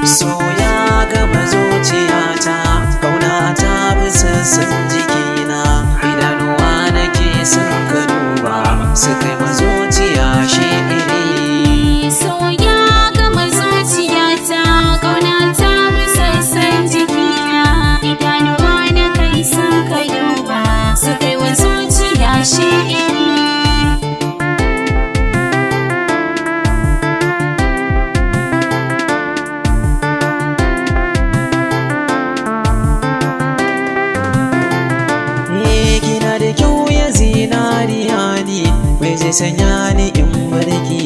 So ya gama zuciyata, kauna ta bi sassan jikina. Idanuwa nake son ka duba, su kai ma zuciya shi iri. So ya gama zuciyata, ƙauna ta bi sassan jikina. Idanuwa na kai sun ka duba, su kai wa zuciya shi iri. Eh, kina da kyau ya zinariya ne, mai zai sanya ni in barki.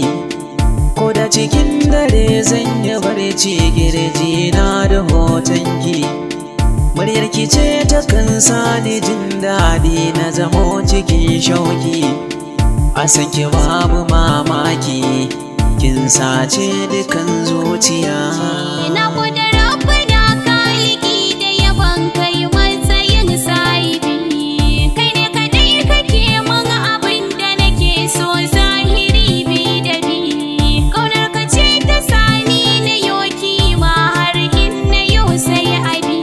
Ko da cikin dare zan yi barci, girji na da hotonki. Muryarki ce ta kan sa ni jin daɗi na zamo cikin shauki. A san ki babu mamaki, kin sace dukan zuciya. Na kudura fada kaliki da yaban kai matsayin sahibi. Kai ne kadai kake mun abin da nake so zahiri bi da bi. Kaunar ka ce ta sani na yo kima har in na yau sai abi.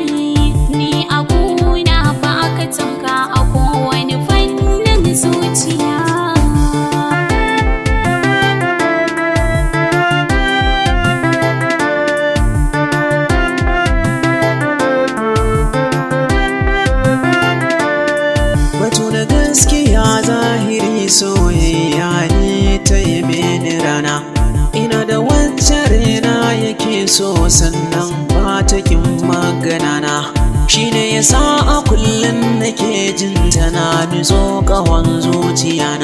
Ni a kuna ba ka tamka a kowane fannin zuciya. Batu na gaskiya zahiri soyayya ne ta yi mini rana. Ina da wacce raina yake so sannan ba ta kin magana na. Shi ne ya sa a kullum nake jin tana nutso ƙahon zuciya